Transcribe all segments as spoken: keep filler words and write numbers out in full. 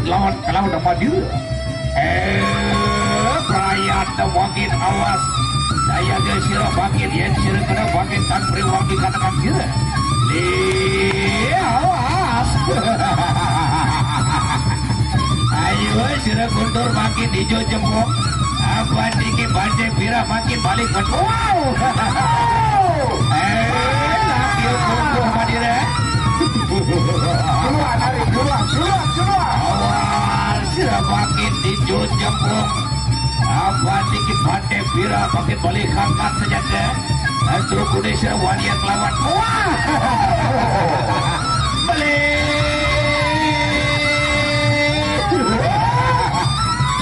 Lawan kalau dapat dia. Eh, perayaan dah bangkit, awas. Saya ke sirah bangkit, yang sirah kena bangkit, tan periwang dikatakan dia. Li, awas. Ayo, sirah kuntur bangkit, hijau jempol. Apa dikit, bantai, pirah, bangkit, balik, balik. Wow. Eh, lagi kuntur hadir, eh. Duluan, Arif, duluan, duluan, duluan. Awas, sirah bangkit di jujempung. Apa dikit bate pira pakai boleh angkat senjata. Terus kuda sirah wani yang lawan. Wah. Beli.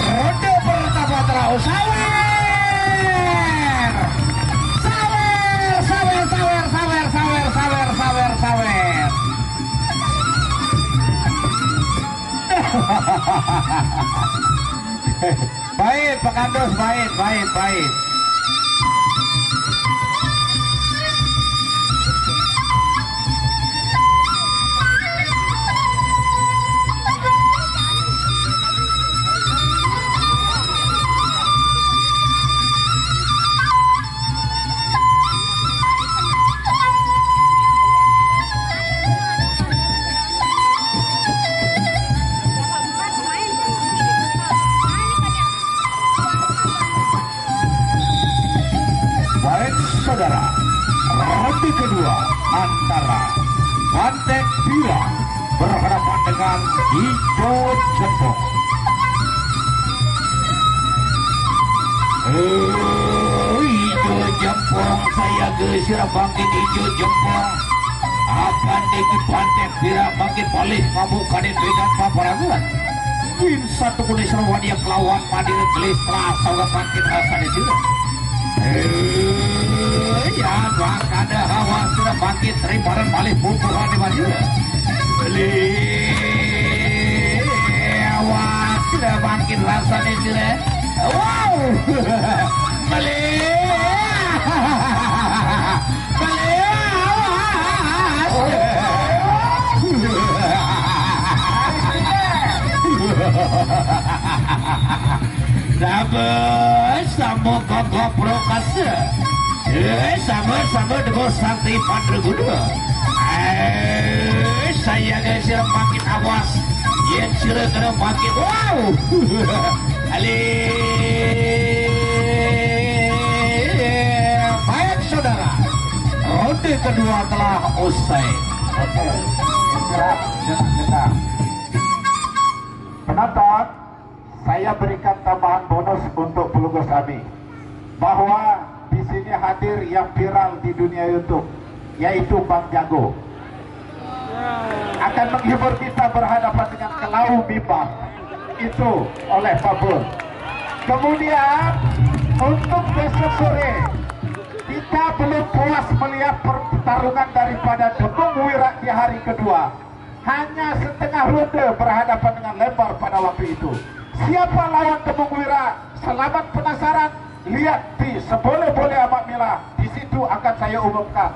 Ronde pertama terus. Sawer. Sawer, sawer, sawer, sawer, sawer, sawer, sawer, sawer, sawer. Baik, Pak Kandus, baik, baik, baik. Baik, saudara, ronde kedua antara Pantek Pira berhadapan dengan Ijo Jempong. Eh, Ijo Jempong, saya geser bangkit Ijo Jempong. Apa nih Pantek Pira bangkit balik kamu kadin dengan paparangan. Win satu kuda seruan yang kelawan Madira gelis telah saudara bangkit rasa di sini. Eh, ya, bang ada hawa sudah bangkit terimparan balik pukulan di Madira. Beli hawa sudah bangkit rasa di sini. Wow. Beli. Beli hawa. Sama, sama koko prokase. Eh, sama, sama dengan sakti pandraguna. Eh, saya geser makin awas. Yen sira kena makin wow. Ali. Baik, saudara. Ronde kedua telah usai. Oke. Istirahat sejenak kita. Penonton, saya berikan tambahan bonus untuk pelunggus kami, bahwa di sini hadir yang viral di dunia YouTube, yaitu Bang Jago. Akan menghibur kita berhadapan dengan Kelau Bimba itu oleh Babur. Kemudian, untuk besok sore, kita belum puas melihat pertarungan daripada Demung Wira di hari kedua. Hanya setengah ronde berhadapan dengan Lembor pada waktu itu. Siapa lawan Demung Wira? Selamat penasaran. Lihat di seboleh-boleh Amat Mila. Di situ akan saya umumkan.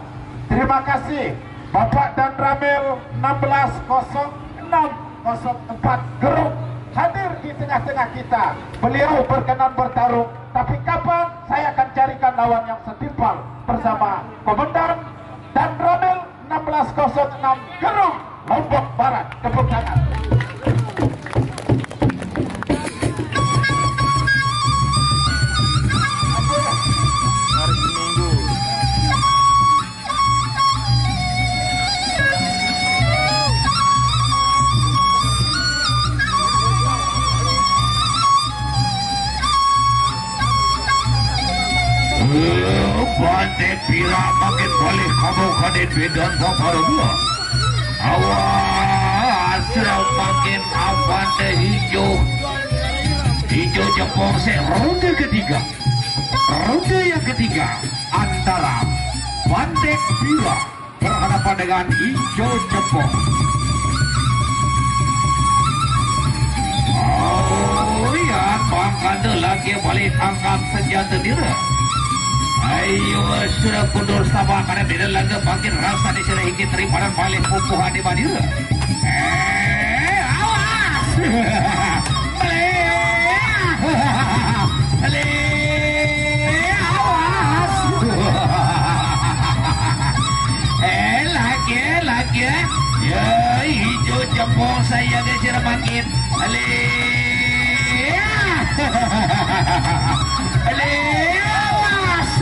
Terima kasih. Bapak Danramil enam belas kosong enam kosong empat Gerung hadir di tengah-tengah kita. Beliau berkenan bertarung, tapi kapan saya akan carikan lawan yang setimpal bersama Komandan Danramil enam belas kosong enam Gerung, Lombok Barat. Tepuk tangan. Bante pira makin boleh kamu kadin bedan bapak dua. Awas, makin awan deh hijau. Hijau jempol se ronde ketiga. Ronde yang ketiga antara Bante Pira berhadapan dengan Ijo Jempol. Oh ya, Bang Kanda lagi balik angkat senjata dira. Ayo, sudah kundur sabar karena beda laga bangkit rasa di sini hingga terimpanan balik pupuhan di Madura. Eh, awas! Beli. Beli. Awas. Eh, lagi, lagi. Ya, hijau jempol saya geser makin. Beli. Beli. Awas.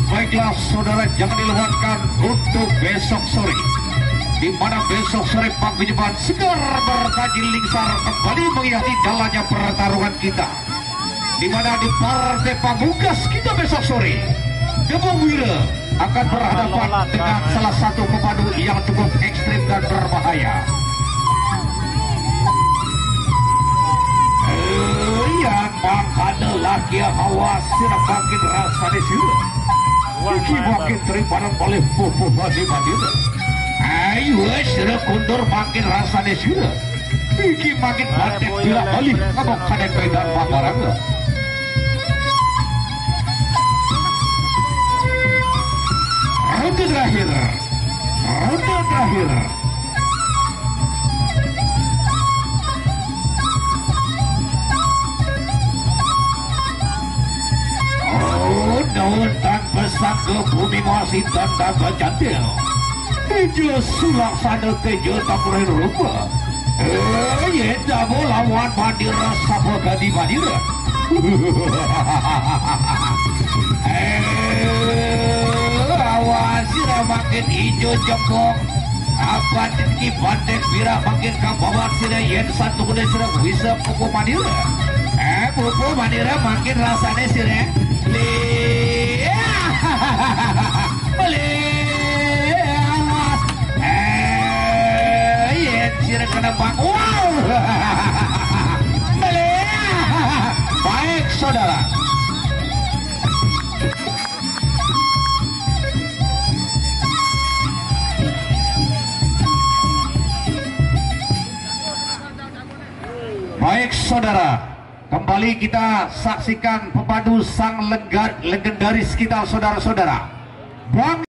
Baiklah saudara, jangan dilewatkan untuk besok sore, di mana besok sore paguyuban segar bertaji lingsar kembali menghiasi jalannya pertarungan kita, di mana di partai pamungkas kita besok sore, Gabung Wira akan berhadapan dengan salah satu pepadu yang cukup ekstrim dan berbahaya. Eh, yang mangkana laki hawa sira bangkit rasane sira. Iki mangkit triparan oleh pupuh badi bandira. Ayo sira kundur mangkit rasane sira. Iki mangkit batek bila bali ngomong kadek medan pamarangga. Ronde terakhir. Ronde terakhir. Oh, daun tanpa sangka bumi masih tanda kecantil. Tejo sulaksana tejo tak rupa. Eh, yen dabo lawan bandira sapa dadi bandira. Eh, awas sira makin ijo jempong. Apa iki bandek pira makin kababat sira yen satu kuda sira bisa pukul bandira. Eh, pukul bandira makin rasane sira. Li. Beli, awas. Eh, yen sira kena bang. Wow. Beli. Baik, saudara. Baik, saudara. Kembali kita saksikan pepadu sang lega- legendaris kita, saudara-saudara. Bang